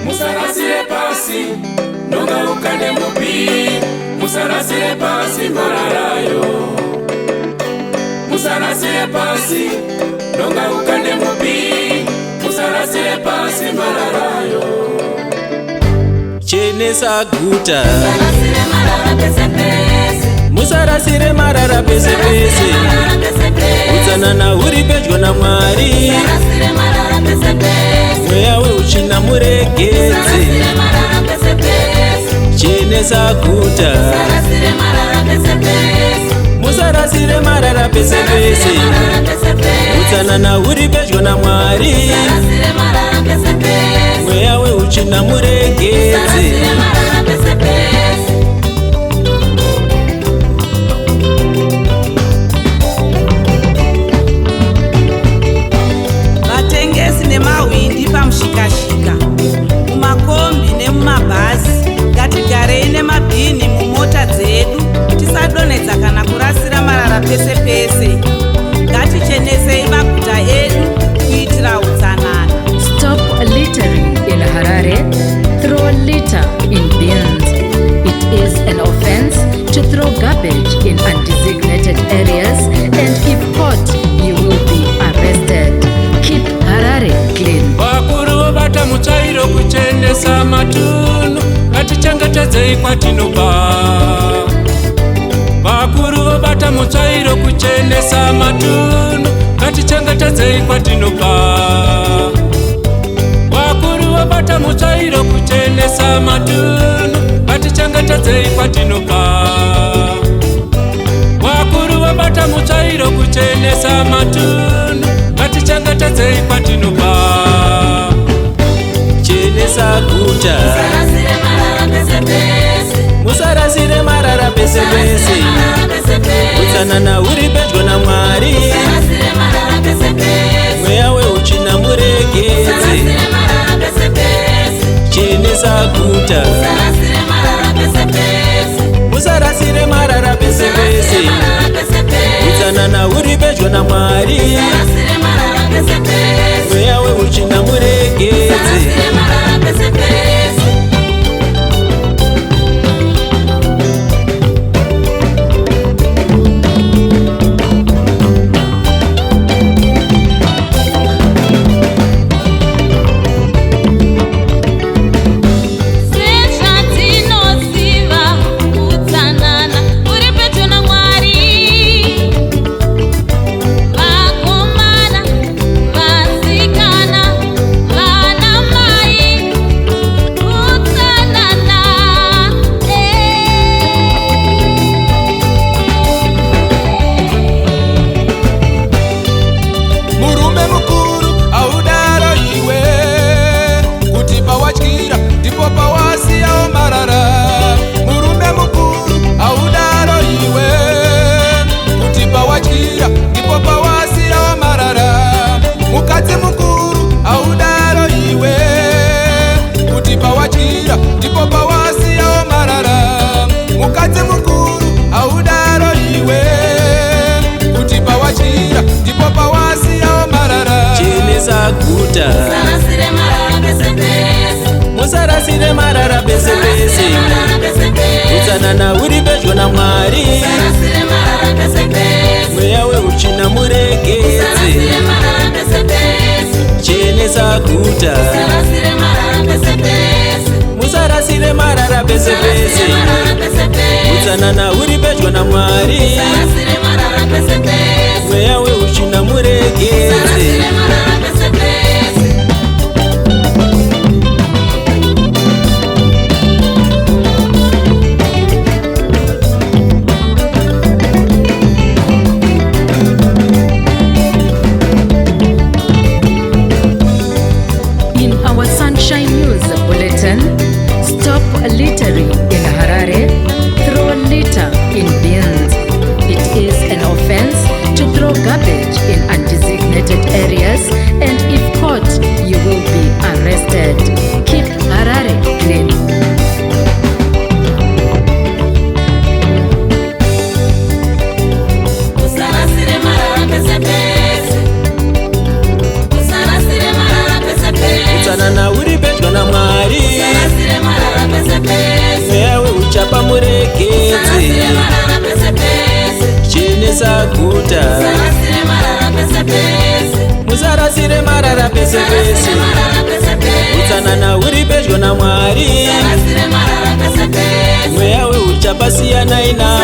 Musarasire pasi, nhonga ukande mubin. Musarasire pasi mararayo. Musarasire pasi, nhonga ukande mubin. Musarasire pasi mararayo. Chenesa guta, musarasire marara pese pese. Utsanana huri pedyo naMwari, mweya weutsvina muregedze. Chenesa guta, musarasire marara pese pese. Utsanana huri pedyo naMwari, mweya weutsvina muregedze. Vatengesi nemahwindi pamushikashika, mumakombi nemumabhazi, ngatigarei nemabhini mumota dzedu, tisadonhedza kana kurasira marara pese pese. Ngatichenesei maguta edu kuitira utsanana. Stop littering in Harare. Throw litter in bins. It is an offense to throw garbage in undesignated areas, and if caught, you will be arrested. Keep Harare clean. Vakuru vobata mutsvairo kuchenesa matunhu, ngatichengetedzei kwatinobva. Vakuru vobata mutsvairo kuchenesa matunhu, ngatichengetedzei kwatinobva. Vakuru vobata mutsvairo kuchenesa matunhu, ngatichengetedzei kwatinobva. Vakuru vobata mutsvairo kuchenesa matunhu, ngatichengetedzei kwatinobva. Chenesa guta, musarasire marara pese pese. Utsanana huri pedyo naMwari, mweya weutsvina muregedze. Chenesa guta, musarasire marara pese pese. Utsanana huri pedyo naMwari, mweya weutsvina muregedze. Sezvatinoziva, utsanana uri pedyo naMwari. Vakomana, vasikana, vana mai, utsanana. Murume mukuru, haudaro iwe, kuti pawatyira ndipo pawasiyawo marara. Murume mukuru, haudaro iwe, kuti pawatyira ndipo pawasiyawo marara. Mukadzi mukuru, haudaro iwe, kuti pawatyira ndipo pawasiyawo marara. Mukadzi mukuru, haudaro iwe, kuti pawatyira ndipo pawasiyawo marara. Chenesa guta, musarasire marara pese pese. Utsanana huri pedyo naMwari, mweya weutsvina muregedze. Chenesa guta, musarasire marara pese pese. Utsanana huri pedyo naMwari, mweya weutsvina muregedze. In our Sunshine News Bulletin, stop littering in Harare. Throw litter in bins. It is an offense to throw garbage in undesignated areas, and if caught, you will be arrested. naMwari. Mweya weuchapa siyanai nawo.